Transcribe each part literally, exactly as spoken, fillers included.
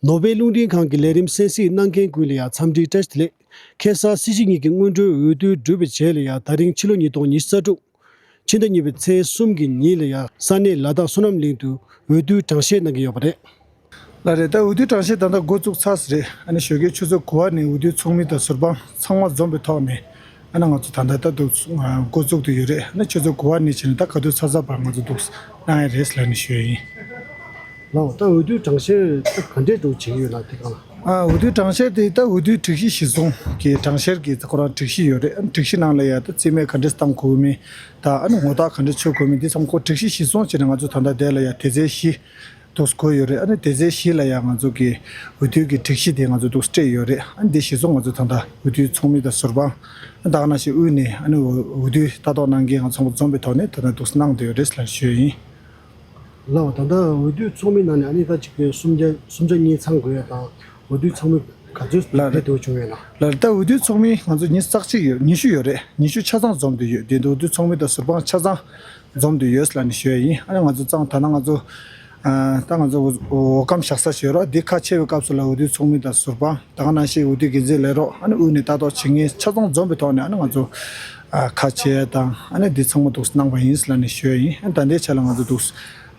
ནོར་ཝེ་རླུང་འཕྲིན་ཁང་གི་ལས་རིམ་གསན་གཟིགས་གནང་མཁན་ཀུན་ལ་ཡང་འཚམས་འདྲིའི་བཀྲ་ཤིས་བདེ་ལེགས། ཁ་སང་སྲིད་སྤྱི་གཉིས་ཀྱི་སྔོན་འགྲོའི་འོས་བསྡུ་གྲུབ་པའི་རྗེས་ལ་ཡང་ད་རིང་ཕྱི་ལོ་ཉིས་སྟོང་ཉི་ཤུ་རྩ་དྲུག་ཕྱི་ཟླ་གཉིས་པའི་ཚེས་གསུམ་གྱི་ཉིན་ལ་ཡང་ས་གནས་ལ་དྭགས་བསོད་ནམས་གླིང་དུ་འོས་བསྡུའི་གྲངས་བཤེར་གནང་གི་ཡོད་པ་རེད། ལགས་རེད། ད་འོས་བསྡུའི་གྲངས་བཤེར་ད་ལྟ་འགོ་བཙུགས་ཚར་ཟིན་རེད། ཨ་ནི་ཞོགས་ཀའི་ཆུ་ཚོད་དགུ་པ་ནས་འོས་བསྡུའི་ཚོགས་མི་དང་ཟུར་དཔང་ཚང་མ་འཛོམས་པའི་ཐོག་ནས། ཨ་ནི་ང་ཚོ་ད་ལྟ་ད་འདུག་འགོ་བཙུགས་བསྡད་ཡོད་རེད། ཨ་ནི་ཆུ་ཚོད་དགུ་པ་ནས་བྱས་ནས་ད་ག་དུས་ཚར་ཚར་བར་ང་ཚོ་འདུག་གནང་ཡ་རེད་ལབ་ནས་ཞུ་ཡ་ཡིན། ལགས་འོ། ད་འོས་བསྡུའི་གྲངས་བཤེར་ད་ག་འདྲས་འགྲོ་བྱེད་ཀྱི་ཡོད་ན་དེ་གང་ལ། ཨ། འོས་བསྡུའི་གྲངས་བཤེར་དེ་ད་འོས་བསྡུའི་སྒྲིག་གཞི་གཞིར་བཟུང་གི་གྲངས་བཤེར་གྱི་ཁོ་རང་སྒྲིག་གཞི་ཡོད་རེད། ཨ་ནི་སྒྲིག་གཞི་ནང་ལ་ཡ་ད་རྩིས་མེད་ག་འདྲས་བཏང་དགོས་མིན་དང་། ཨ་ནི་ངོ་རྟགས་ག་འདྲས་ཆོད་དགོས་མིན་དེ་ཚང་མ་ཁོ་སྒྲིག་གཞི་གཞིར་བཟུང་བྱས་ནས་ང་ཚོ་ད་ལྟ་དེ་ལ་ཡ་དེབ་ཚན་བཞི་འདུག་བགོས་ཡོད་རེད། ཨ་ནི་དེབ་ཚན་བཞི་ལ་ཡང་ང་ཚོ་གི་འོས་བསྡུ་གི་སྒྲིག་གཞི་དེ་ང་ཚོ་འདུག་སྤྲད་ཡོད་རེད། ཨ་ནི་དེ་གཞིར་བཟུང་ང་ཚོ་ད་ལྟ་འོས་བསྡུའི་ཚོགས་མི་དང་ཟུར་དཔང་། ཨ་ནི་ད་ག་ནང་བཞིན་དབུས་ནས་ཨ་ནི་འོས་འོས་བསྡུའི་ལྟ་རྟོག་གནང་མཁན་ང་ཚོ་ཚང་མ་འཛོམས་པའི་ཐོག་ནས་ད་ལྟ་འདུག་གནང་བསྡད་ཡོད་རེད་ལབ་ཞུ་ཡ་ཡིན། ལགས་འོ། ད་ལྟ་འོས་བསྡུའི་ཚོགས་མི་ནང་ནས་ཨ་ནི་ད་ཅིག་གི་གསུམ་ཆ་གསུམ་ཆ་གཉིས་ཚང་དགོས་ཡ་དང་། འོས་བསྡུའི་ཚོགས་མི་ག་ཚོད་ལ་ཕེབས་ཐུབ་བྱུང་ཡོད་ན། ལགས་རེད། ད་འོས་བསྡུའི་ཚོགས་མི་ང་ཚོ་ཉི་ཤུ་རྩ་གཅིག་ཡོད། ཉི་ཤུ་ཡོད་རེད། ཉི་ཤུ་ཆ་ཚང་འཛོམས་བསྡད་ཡོད། དེ་འདུག་འོས་བསྡུའི་ཚོགས་མི་དང་ཟུར་དཔང་ཆ་ཚང་འཛོམས་བསྡད་ཡོད་ལབ་ནས་ཞུ་ཡ་ཡིན། ཨ་ནི་ང་ཚོ་གཙང་ད་ནང་ང་ཚོ་ཨ་ད་ང་ཚོ་འོ་འོ་སྐམ་བཞག་ས་ཞིག་ཡོད་རེད། འདི་ཁ་ཕྱེ་བའི་སྐབས་སུ་ལ་འོས་བསྡུའི་ཚོགས་མི་དང་ཟུར་དཔང་ད་ག་ནང་བཞིན་འོས་བསྡུ་འགན་འཛིན་ལས་རོགས། ཨ་ནི་དབུས་ནས་ལྟ་རྟོག་བྱེད་མཁན་ཆ་ཚང་འཛོམས་པའི་ཐོག་ནས་ཨ་ནི་ང་ཚོ་ཨ་ཁ་ཕྱེ་ཡ་དང་། ཨ་ནི་འདི་ཚང་མ་འདུག་གནང་བ་ཡིན་ལབ་ནས་ཞུ་ཡ་ཡིན། ཨ་ནི་ད་ལྟའི་ཆ་ལ་ང་ཚོ་འདུག་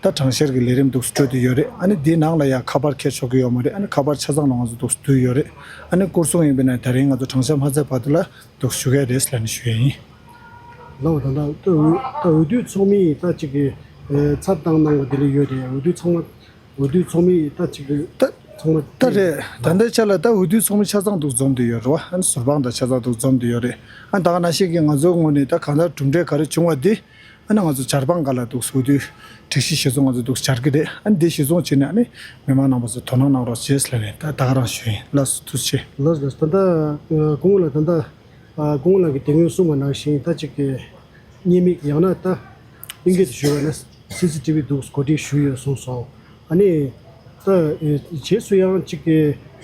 ད་གྲངས་བཤེར་གྱི་ལས་རིམ་འདུག་སྤྲོད་བསྡད་ཡོད་རེད། ཨ་ནི་འདིའི་ནང་ལ་ཡང་ཁ་པར་འཁྱེར་ཆོག་གི་ཡོད་མ་རེད། ཨ་ནི་ཁ་པར་ཆ་ཚང་ལ་ང་ཚོ་འདུག་བསྡུས་ཡོད་རེད། ཨ་ནི་སྐོར་སྲུང་ཡིན་པས་ན་ད་རིང་ང་ཚོ་གྲངས་བཤེར་མ་ཚར་བར་དུ་ལ་འདུག་བཞུགས་ཡ་རེད་ལབ་ནས་ཞུ་ཡ་ཡིན། ལགས་འོ། ད་ལྟ་ད་འོས་ད་འོས་བསྡུའི་ཚོགས་མི་ད་ཅིག་གི་ཨེ་ཚབ་བཏང་གནང་བ་དེ་འདྲ་ཡོད་རེད། འོས་བསྡུ་ཚང་མ་འོས་བསྡུའི་ཚོགས་མི་ད་ཅིག་གི་ད་ཚང་མ་ད་རེད། ད་ལྟའི་ཆ་ལ་ད་འོས་བསྡུའི་ཚོགས་མི་ཆ་ཚང་འདུག་འཛོམས་བསྡད་ཡོད་རེད་བ། ཨ་ནི་ཟུར་དཔང་དང་ཆ་ཚང་འདུག་འཛོམས་བསྡད་ཡོད་རེད། ཨ་ནི་ད་ག་ནང་བཞིན་གྱི་ང་ཚོའི་ངོས་ནས་ད་གང་ལྟར་གྲུབ་འབྲས་ག་རེ་བྱུང་བ་འདི། ཨ་ནི་ང་ཚོ་བྱ་དཔང་སྒང་ལ་འདུག་འོས་བསྡུའི་སྒྲིག་གཞི་གཞིར་བཟུང་ང་ཚོ་འདུག་སྦྱར་གྱི་རེད། ཨ་ནི་འདི་གཞིར་བཟུང་བྱས་ནས་ཨ་ནི་མི་མང་རྣམ་པ་ཚོས་དོ་སྣང་གནང་རོགས་བྱེད་ལབ་ནས་ད་ད་ག་རང་ཞུ་ཡིན། ལགས་སོ། ཐུགས་རྗེ་ཆེ། ལགས་ལགས། ད་ལྟ་ཨ་སྐུ་ངོ་ལགས་ད་ལྟ་ཨ་སྐུ་ངོ་ལགས་ཀྱིས་དེ་སྔོན་གསུངས་པ་ནང་བཞིན་ད་ཅིག་གི་བརྙན་མིག་ཡང་ན་ད་ཨིན་སྐད་དུ་ཞུས་པ་ན་སི་སི་ཊི་བི་འདུག་གོ་སྒྲིག་ཞུས་ཡོད་གསུངས་སོང་། ཨ་ནི་ད་ཨེ་རྗེས་སུ་ཡང་ཅིག་གི་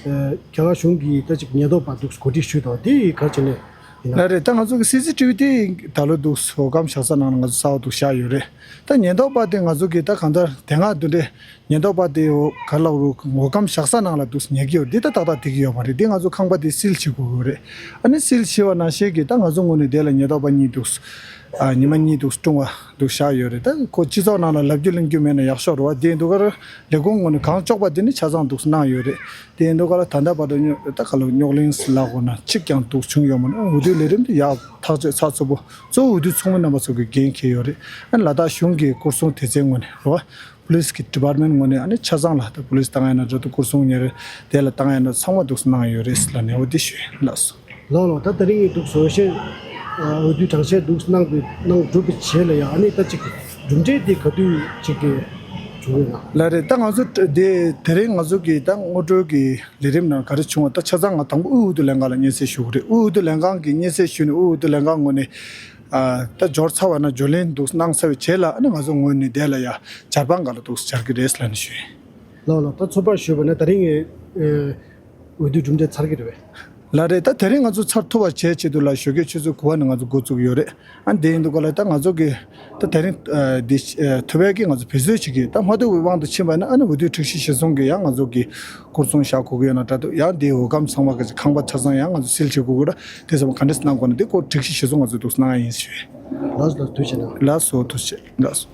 ཨེ་རྒྱ་གར་གཞུང་གིས་ད་ཅིག་ཉེན་རྟོག་པ་འདུག་གོ་སྒྲིག་ཞུས་དང་། དེ་ཡི་ག་རེ་བྱས་ནས་ཡིན་ན། ལགས་རེད། ད་ང་ཚོ་གི་སི་སི་ཊི་བི་དེ་ད་ལོ་འདུག་འོ་སྐམ་བཞག་ས་ནང་ལ་ང་ཚོ་གསར་པ་འདུག་བཞག་ཡོད་རེད། ད་ཉེན་རྟོག་པ་དེ་ང་ཚོ་གི་ད་གང་ལྟར་དེ་སྔ་དུ་འདྲ་ཉེན་རྟོག་པ་དེ་འོ་ག་ལ་རུ་འོ་སྐམ་བཞག་ས་ནང་ལ་འདུག་ཉལ་གྱི་ཡོད་རེད། འདི་ད་ཏག་ཏག་བསྡད་ཀྱི་ཡོད་མ་རེད། འདི་ང་ཚོ་ཁང་པ་དེ་སིལ་བྱེད་དགོས་ཀྱི་ཡོད་རེད། ཨ་ནི་སིལ་བྱེད་པ་ནང་བཞིན་གྱི་ད་ང་ཚོ་ངོས་ནས་དེ་ལ་ཉེན་རྟོག་པ་གཉིས་འདུག་ཨ་ཉི་མ་གཉིས་འདུག་སྲུང་བ་འདུག་བཞག་ཡོད་རེད། ད་ཁོ་སྤྱི་ཚོགས་ནང་ལ་ལབ་རྒྱུ་གླེང་རྒྱུ་མེད་ན་ཡག་ཤོས་རེད་བ། དེ་འདུག་ག་ར་ལས་ཁུངས་ངོས་ནས་གང་ལྕོགས་པ་དེ་ནི་ཆ་ཚང་འདུག་གནང་ཡོད་རེད། དེ་འདུག་ག་ལ་ད་ལྟ་བར་དུ་རྙོག་ད་ག་ལ་རྙོག་གླེང་ལབ་དགོས་ན་གཅིག་ཀྱང་འདུག་བྱུང་ཡོད་མ་རེད། འོས་བསྡུའི་ལས་རིམ་དེ་ཡག་ཐག་ཆོད་ཚགས་ཚུད་པོ། གཙོ་བོ་འོས་བསྡུའི་ཚོགས་མི་རྣམ་པ་ཚོ་གིས་འགན་འཁྱེར་ཡོད་རེད། ཨ་ནི་ལ་དྭགས་གཞུང་གི་སྐོར་སྲུང་སྡེ་ཚན་ངོས་ནས་རེད་བ། པུ་ལིས་ཀྱི་ཌི་པཱར་མེན་ཊི་ངོས་ནས་ཨ་ནི་ཆ་ཚང་ལ་ད་པུ་ལིས་བཏང་ཡ་ན་འདྲ་འདུག་སྐོར་སྲུང་ཉེ་རེ་དེ་ལ་བཏང་ཡ་ན་ཚང་མ་འདུག་གནང་ཡོད་རེད་ལབ་ནས་འོ་དེ་ཞུ་ཡིན། ལགས་སོ། ལགས་ལགས། ད་དེ་རིང་གི་འདུག་འོས་ཤོག་ཨ་འོས་བསྡུ་གྲངས་བཤེར་འདུག་གནང་དགོས་གནང་གྲུབ་པའི་རྗེས་ལ་ཡང་ཨ་ནི་ད་ཅིག་གྲུབ་འབྲས་དེ་ག་དུས་ཅིག་གི་བྱུང་ཡོད་ན། ལགས་རེད། ད་ང་ཚོ་དེ་དེ་རིང་ང་ཚོ་གི་ད་ངོ་སྤྲོད་ཀྱི་ལས་རིམ་ནང་ག་རེ་བྱུང་བ། ད་ཆ་ཚང་ང་དང་པོ་དབུས་འོས་བསྡུ་ལྷན་ཁང་ལ་སྙན་སེང་ཞུ་གི་རེད། དབུས་འོས་བསྡུ་ལྷན་ཁང་གིས་སྙན་སེང་ཞུས་ནས་དབུས་འོས་བསྡུ་ལྷན་ཁང་ངོས་ནས་ཨ་ད་འབྱོར་ཚར་བ་ན་བརྗོད་ལེན་འདུག་གནང་ཚར་བའི་རྗེས་ལ་ཨ་ནི་ང་ཚོ་ངོས་ནས་དེ་ལ་ཡ་བྱ་དཔང་སྒང་ལ་འདུག་སྦྱར་གི་རེད་ལབ་ནས་ཞུས་ཡིན། ལགས་ལགས། ད་ཚོད་དཔག་ཞུས་པ་ན་དེ་རིང་གི་ཨེ་འོས་བསྡུ་གྲུབ་འབྲས་ཚར་གི་རེད་པས། ལགས་རེད། ད་དེ་རིང་ང་ཚོ་ཚར་ཐུབ་པ་བྱེད་ཆེད་དུ་ལ་ཞོགས་ཀའི་ཆུ་ཚོད་དགུ་པ་ནས་ང་ཚོ་འགོ་བཙུགས་ཡོད་རེད། ཨ་དེ་ཡིན་དུས་ག་ལ་ད་ང་ཚོ་གི་ད་དེ་རིང་ཨ་འདི་ཨ་ཐུབ་པའི་གི་ང་ཚོ་བེད་སྤྱོད་བྱེད་ཀྱི། ད་མ་ཐུབ་པའི་དབང་དུ་ཕྱིན་པ་ན་ཨ་ནི་འོས་བསྡུའི་སྒྲིག་གཞི་གཞིར་བཟུང་གི་ཡང་ང་ཚོ་གི་སྐོར་སྲུང་བཞག་དགོས་ཀྱི་ཡོད་ན་འདྲ་འདུག་ཡང་དེའི་འོ་སྐམ་ཚང་མ་གི་ཁང་པ་ཆ་ཚང་ཡང་ང་ཚོ་སིལ་བྱེད་དགོས་ཀྱི་རེད། དེ་ཚང་མ་ག་འདྲས་གནང་དགོས་ན་དེ་སྐོར་སྒྲིག་གཞི་གཞིར་བཟུང་ང་ཚོས་འདུག་གནང་ཡ་ཡིན་ཞུ། ལགས་སོ། ཐུགས་རྗེ་གནང་། ལགས་སོ། ཐུགས་རྗེ། ལགས་སོ།